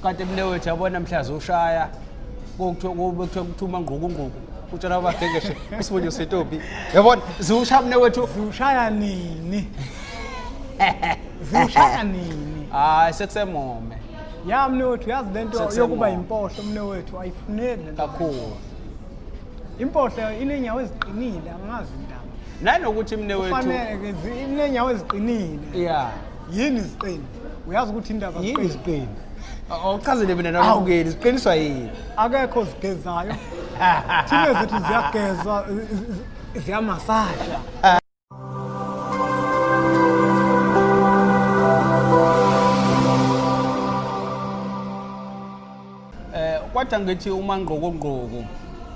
Kanti mnewethu yabona mhla zoshaya kokuthiwa kube kuthiwa kuthiwa umangqukungquku utshela abagengeshe isibonyo sentombi. Yabona ziwushaya mnewethu. Ziwushaya nini? Ziwushaya nini? Hayi sekusemome Ya mnewethu, yazi lento Sekusemome. yokuba impohlo mnewethu ayifuneki lento. Kakhulu. Impohlo inenyawo eziqinile, angazi indaba. Nanokuthi mnewethu Kufanele inenyawo eziqinile. Yeah. Yini ziqine? Uyazi ukuthi indaba Yini ziqine. ziqini? Awuchazele mina nababukeli ziqiniswa yini? Akekho zigezayo. Thina zethu ziyagezwa, ziyamasaja. Kwathi ngithi uma ngqokongqoko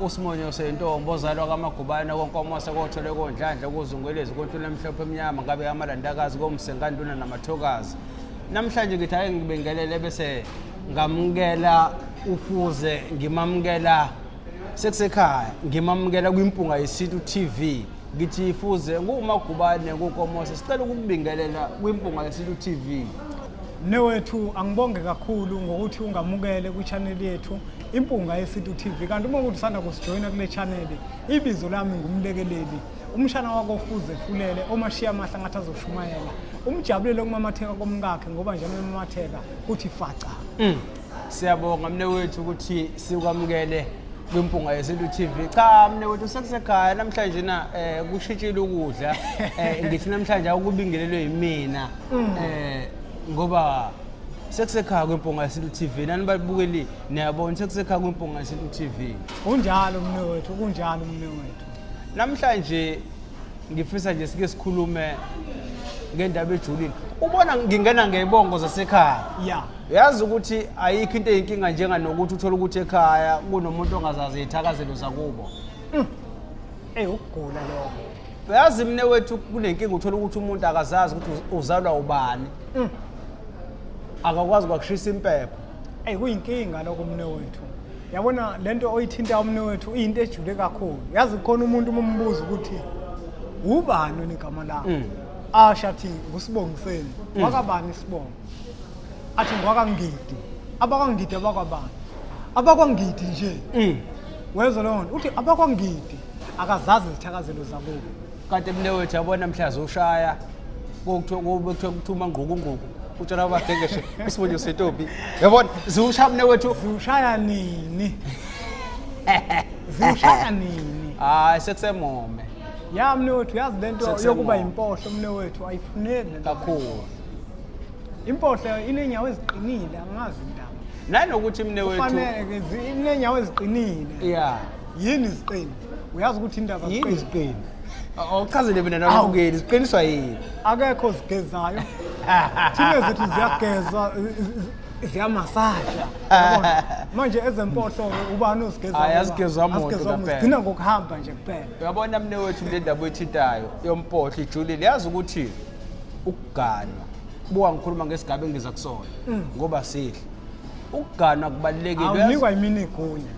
uSimonyo sentombi ozalwa kaMagubane konkomose kothole kondlandla kuzungelezi kontula emhlophe emnyama ngabe amalandakazi komsengantuna namathokazi. Namhlanje ngithi ake ngibingelele bese ngamukela uFuze, ngimamukela sekusekhaya, ngimamukela kwiMpunga Yesintu TV. Ngithi Fuze nguMagubane kuNkomose, sicela ukukubingelela kwiMpunga Yesintu TV. Mnewethu, angibonge kakhulu ngokuthi ungamukele kwi-channel yethu Impunga Yesintu TV. Kanti uma ukuthi usanda kusijoyina kule channel, ibizo lami ngumlekeleli umshana wakoFuze Fulele omashiya amahla ngathi azoshumayela. Umjabulele ukumamatheka komkakhe ngoba nje emamatheka kuthi faca. Siyabonga mnewethu ukuthi sikwamukele kwiMpunga Yesintu TV. Cha mnewethu sekusekhaya namhlanje na kushintshile ukudla. Ngithi namhlanje akubingelelwe yimina. Ngoba sekusekhaya kwiMpunga Yesintu TV. Nani babukeli niyabona sekusekhaya kwiMpunga Yesintu TV. Kunjalo mnewethu, kunjalo mnewethu. Namhlanje ngifisa nje sike sikhulume ngendaba ejulile. Ubona ngingena ngebongo zasekhaya. Ya. Uyazi ukuthi ayikho into eyinkinga njenganokuthi uthole ukuthi ekhaya kunomuntu ongazazi iy'thakazelo zakubo. Ey ukugula lokho. Uyazi mne wethu kunenkinga uthole ukuthi umuntu akazazi ukuthi uzalwa ubani. Akakwazi kwakushisa impepho. Ey kuyinkinga lokho mnewethu. Yabona lento oyithinta mnewethu iyinto ejule kakhulu. Yazi khona umuntu uma umbuza ukuthi ubani wena igama lakho? Asho athi nguSibongiseni. Wakabani isibongo? Athi ngwakaNgidi. AbakwaNgidi abakwabani? AbakwaNgidi nje. Wezwa leyo nto? Uthi abakwaNgidi akazazi izithakazelo zakubo. Kanti mnewethu yabona mhla zoshaya kokuthiwa kube kuthiwa kuthiwa umangqukungquku utshela abagengeshe isibonyo sentombi. Yabona ziwushaya mnewethu. Ziwushaya nini? Ziwushaya nini? Hayi sekusemome Ya mnewethu, yazi lento Sekusemome. yokuba impohlo mnewethu ayifuneki lento. Kakhulu. Impohlo inenyawo eziqinile, angazi indaba. Nanokuthi mnewethu Kufanele inenyawo eziqinile. Yeah. Yini ziqine? Uyazi ukuthi indaba Yini ziqine. ziqine? Awuchazele mina nababukeli ziqiniswa yini? Akekho zigezayo. Thina zethu ziyagezwa, ziyamasaja. Yabona? Manje ezempohlo-ke ubani ozigezayo? Hhayi, azigezwa muntu Azigezwa muntu. ngempela. Zigcina ngokuhamba nje kuphela. Uyabona mnewethu le ndaba oyithintayo yompohlo ijulile. Yazi ukuthi ukuganwa, buka ngikhuluma ngesigaba engiza kusona ngoba sihle. Ukuganwa kubalulekile. Awunikwa yimina igunya.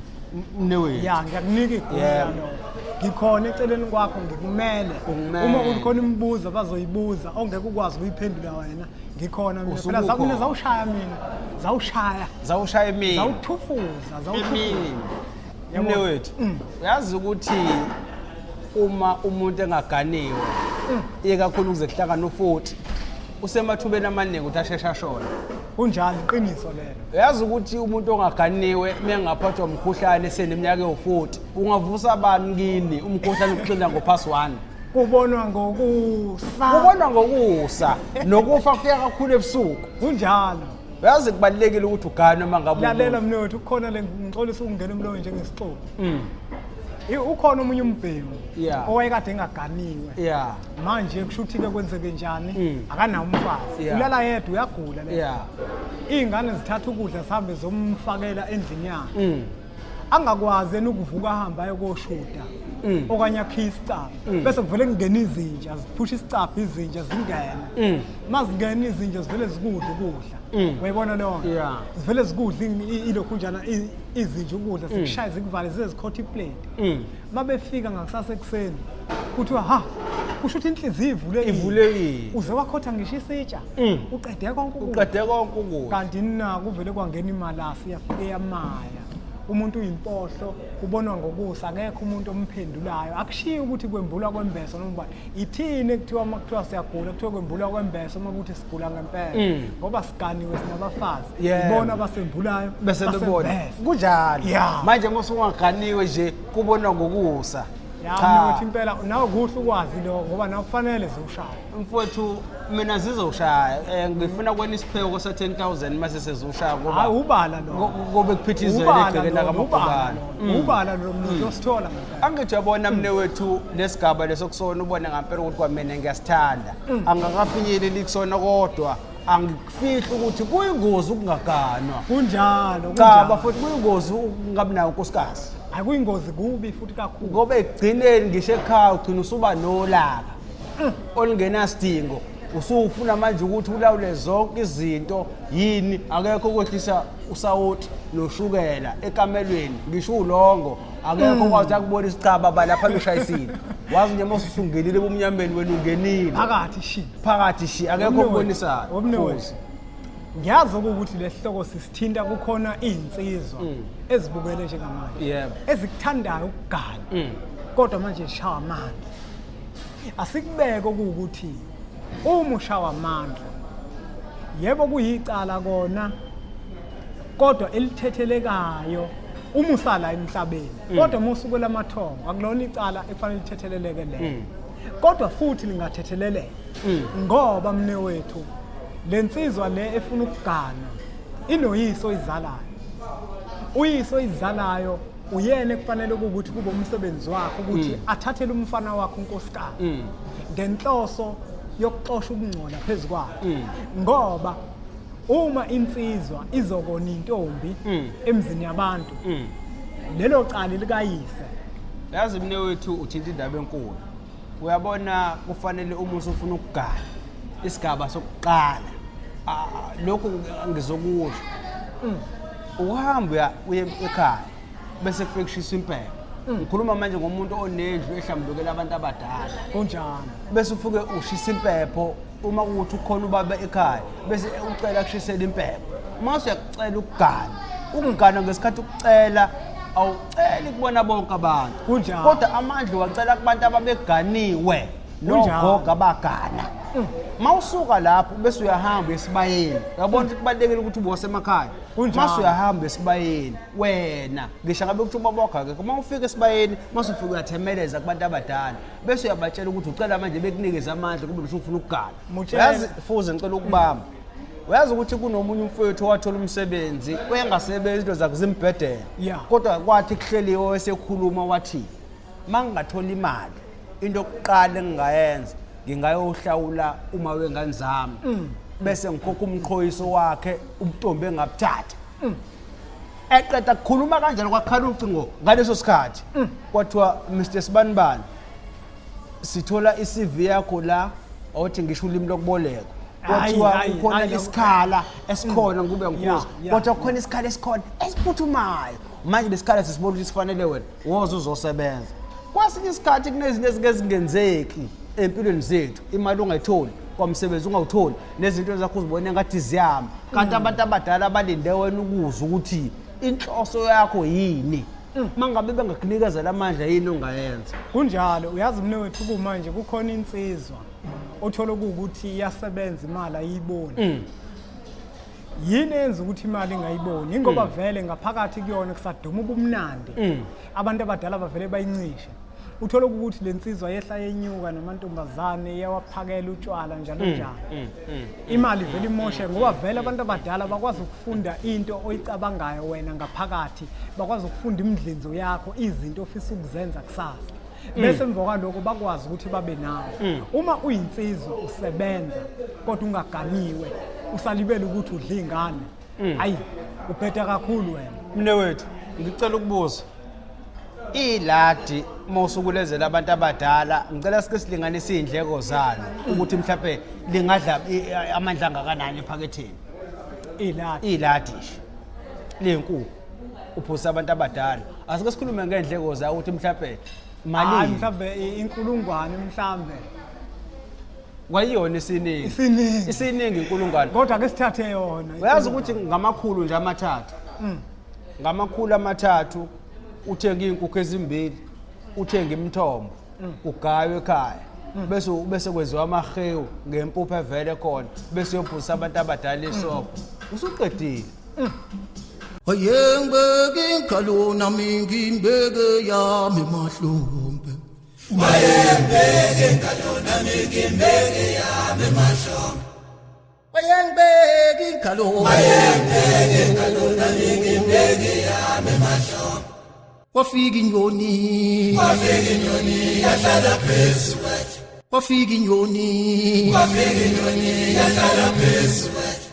Mnewethu. Ya, ngiyakunika igunya Yebo. lo. Ngikhona eceleni kwakho ngikumele. Ungimele. Uma kukhona imibuzo abazoyibuza ongeke ukwazi ukuyiphendula wena, ngikhona mina. Usuke Phela ukhona. mina zawushaya mina. Zawushaya. Zawushaya emini. Zawuthufuza, zawuthufuza. Emini. Yabona? Mnewethu. Uyazi ukuthi uma umuntu engaganiwe ikakhulu kuze kuhlangane u-40 usemathubeni amaningi ukuthi asheshe ashone. Kunjalo, iqiniso lelo. Uyazi ukuthi umuntu ongaganiwe mengaphathwa umkhuhlane eseneminyaka ewu-40 ungavusa bani kini umkhuhlane ukuxina ngo-past 1? Kubonwa ngokusa. Kubonwa ngokusa nokufa kufika kakhulu ebusuku. Kunjalo. Uyazi kubalulekile ukuthi uganwe uma ngabe Lalela umuntu. mnewethu, kukhona le ngixolisa ukungena emlonyeni njengesixuku. Ukhona omunye umbhemu owayekade engaganiwe. Manje kusho ukuthi-ke kwenzeke njani? Akanawo umfazi. Ulala yedwa, uyagula le. Iy'ngane zithatha ukudla zihambe zomfakela endlini yakhe. Angakwazi yena ukuvuka ahambe aye koshuda okanye akhiye isicabha. Bese kuvele kungena izinja, ziphusha isicabha izinja zingene. Uma zingena izinja zivele zikudla ukudla. Uyayibona leyo nto? Zivele zikudla ilokhunjana izinja ukudla, zikushaye zikuvale zize zikhothe iplate. Uma befika ngakusasa ekuseni kuthiwa ha Kusho ukuthi inhliziyo ivulekile. Ivulekile. Uze wakhotha ngisho isitsha. Uqede konke ukudla. Uqede konke ukudla. Kanti na kuvele kwangena imalasi yafike yamaya. Umuntu uyimpohlo ubonwa ngokusa akekho umuntu omphendulayo. Akushiyi ukuthi kwembulwa kwembeso noma ubani. Ithini ekuthiwa uma kuthiwa siyagula kuthiwa kwembulwa kwembeso uma kuthi sigula ngempela. Ngoba siganiwe sinabafazi. Ibona abasembulayo bese bebona. Kunjalo. Manje uma usungaganiwe nje kubonwa ngokusa. Ya mina ukuthi impela nawe kuhle ukwazi lokho ngoba nawe kufanele ziwushaye. Mfowethu mina zizoshaya ngifuna kwena isipheko sa 10000 mase sezoshaya ngoba Hayi ubala lo. Ngoba kuphithizela egcekeni lakaMagubane. Ubala lo mntu osithola ngempela. Angithi uyabona mne wethu lesigaba lesokusona ubone ngempela ukuthi kwamina ngiyasithanda. Angakafinyeleli kusona kodwa angikufihli ukuthi kuyingozi ukungaganwa. Kunjalo. Cha bafowethu kuyingozi ukungabi nayo unkosikazi. Akuyingozi kubi futhi kakhulu. Ngoba ekugcineni ngisho ekhaya ugcina usuba nolaka olungenasidingo. Usufuna manje ukuthi ulawule zonke izinto yini akekho okwehlisa usawoti noshukela ekamelweni ngisho ulongo akekho okwazi akubona isicaba balapha lushayisile wazi nje mase usungenile ebumnyameni wena ungenile phakathi shi phakathi shi akekho okubonisayo. Ngiyazi ukuthi lesihloko sisithinta kukhona izinsizwa ezibukele njengamanje yebo ezikuthandayo ukugana kodwa manje zishawa amandla. Asikubeke ukuthi uma ushawa amandla yebo kuyicala kona kodwa elithethelekayo uma usala emhlabeni kodwa uma usukela amathongo akulona icala ekufanele lithetheleleke lelo kodwa futhi lingathetheleleka ngoba mne wethu lensizwa le efuna ukugana inoyise oyizalayo. Uyise oyizalayo uyena ekufanele ukuthi kube umsebenzi wakhe ukuthi athathele umfana wakhe unkosikazi ngenhloso yokuxosha ukungcola phezu kwakhe ngoba uma insizwa izokona intombi emzini yabantu lelo cala likayise. Yazi mne wethu uthinta indaba enkulu. Uyabona kufanele uma usufuna ukugana isigaba sokuqala lokhu ngizokusho uhamba uye ekhaya bese kufike kushisa impepho. Ngikhuluma manje ngomuntu onendlu ehlambulukela abantu abadala. Kunjalo. Bese ufike ushisa impepho uma kuthi ukhona ubaba ekhaya bese ucela kushisela impepho. Uma usuyakucela ukugana, ukugana ngesikhathi ukucela awuceli kubona bonke abantu. Kunjalo. Kodwa amandla wacela kubantu ababeganiwe nogogo abagana. Mawusuka lapho bese uyahamba esibayeni. Uyabona ukuthi kubalekile ukuthi ube wasemakhaya. Mase uyahamba esibayeni wena ngisho ngabe kuthi ubaba wakho akekho uma ufika esibayeni mase ufika uyathemeleza kubantu abadala bese uyabatshela ukuthi ucela manje bekunikeze amandla kube usufuna ukugana. Uyazi fuze ngicela ukubamba. Uyazi ukuthi kunomunye umfowethu owathola umsebenzi wayengasebenzi izinto zakhe zimbhedela. Kodwa kwathi kuhleliwe esekhuluma wathi mangingathola imali into yokuqala engingayenza ngingayohlawula uma wengane zami bese ngikhokha umqhoyiso wakhe ubuntombi engabuthatha. Eqeda kukhuluma kanjalo kwakhala ucingo ngaleso sikhathi kwathiwa Mr Sibanibani sithola i-CV yakho la awuthi ngisho ulimi lokuboleka kwathiwa kukhona isikhala esikhona ngikube ngikuzwa kodwa kukhona isikhala esikhona esiphuthumayo manje lesikhala sisibona ukuthi sifanele wena woza uzosebenza. Kwesinye isikhathi kunezinto ezike zingenzeki empilweni zethu, imali ungayitholi kwamsebenzi ungawutholi nezinto zakho uzibone ngathi ziyama kanti abantu abadala balinde wena ukuzwa ukuthi inhloso yakho yini. Mangabe bengakunikezela amandla yini ongayenza. Kunjalo. Uyazi mne wethu kumanje kukhona insizwa othola ukuthi iyasebenza imali ayiboni. Yini eyenza ukuthi imali ingayiboni? Ingoba vele ngaphakathi kuyona kusaduma ubumnandi. Abantu abadala bavele bayincishe. Uthola ukuthi lensizwa yehla yenyuka namantombazane iyawaphakela utshwala njalo njalo. Imali vele imoshe ngoba vele abantu abadala bakwazi ukufunda into oyicabangayo wena ngaphakathi, bakwazi ukufunda imidlinzo yakho, izinto ofisa ukuzenza kusasa. Bese emva kwaloko bakwazi ukuthi babe nawe. Uma uyinsizwa usebenza kodwa ungaganiwe, usalibele ukuthi udla ingane. Hayi, ubheda kakhulu wena. Mne wethu, ngicela ukubuza. Iladi mawusukulezela abantu abadala, ngicela sike silinganise izindleko zalo ukuthi mhlawumbe lingadla amandla angakanani ephaketheni. Iladi. Iladi nje. Lenkukhu. Uphusa abantu abadala. Asike sikhulume ngendleko zawo ukuthi mhlawumbe malini. Mhlawumbe inkulungwane mhlawumbe. Kwayiyona isiningi. Isiningi. Isiningi inkulungwane. Kodwa ke sithathe yona. Uyazi ukuthi ngamakhulu nje amathathu. Ngamakhulu amathathu uthenga iy'nkukhu ezimbili, uthenga imithombo, ugaywe ekhaya. Bese bese kwenziwa amahewu ngempuphu evele khona, bese uyophuzisa abantu abadala isobho. Usuqedile. Ayengibeke inkalo nami ngimbeke yami mahlombe. Wayengibeke inkalo nami ngimbeke yami mahlombe. Wayengibeke inkalo. Wayengibeke inkalo nami ngimbeke yami mahlombe. Wafika inyoni. Wafika inyoni yahlala phezu kwethu. Wafika inyoni. Wafika inyoni yahlala phezu kwethu.